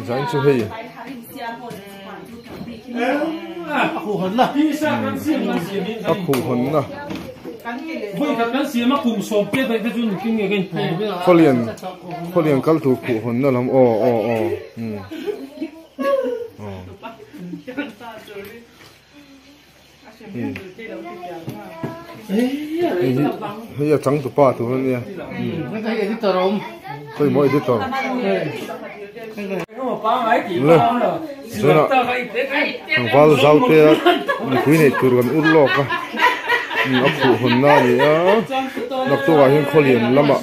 Zain chu hei a khuh hawnna khawlian khawlian kal tur khuh hawnna lam aw aw aw umm aw. Hei a changtupa tur a nia khawi maw editor le tunah tlangval zau te a mipui neih tur kan ur lawk a a khuh hawn na a ni a naktuk ah hian khawlian lamah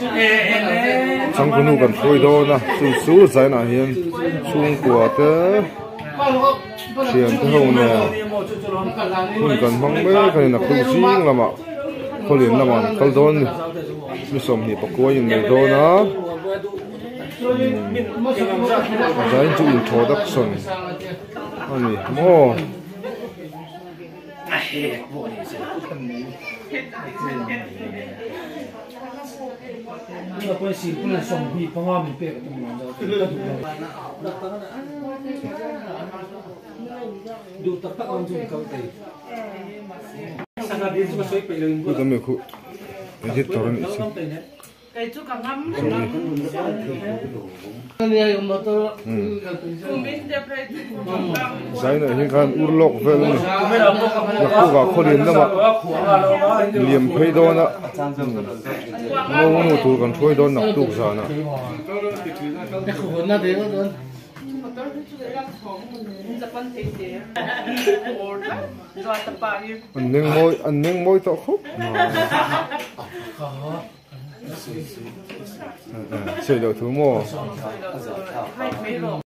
changtunu kan hruai dawn a chu chu zainah hian chhungkua te. Thiante ho nen hun kan hmang mek a ni naktuk zing lamah khawlian lamah an kal dawn a ni mi 24 in nei dawn a a zain chu introduction a ni maw. Kutami khu editor a nih chu. Zainah hian khan ur lawk vel a ni naktukah khawlian lamah liam phei dawn a ngo nu tur kan hruai dawn naktuk zanah. An meng mawi an meng mawi tawh khawp mai. Sawi loh thu maw?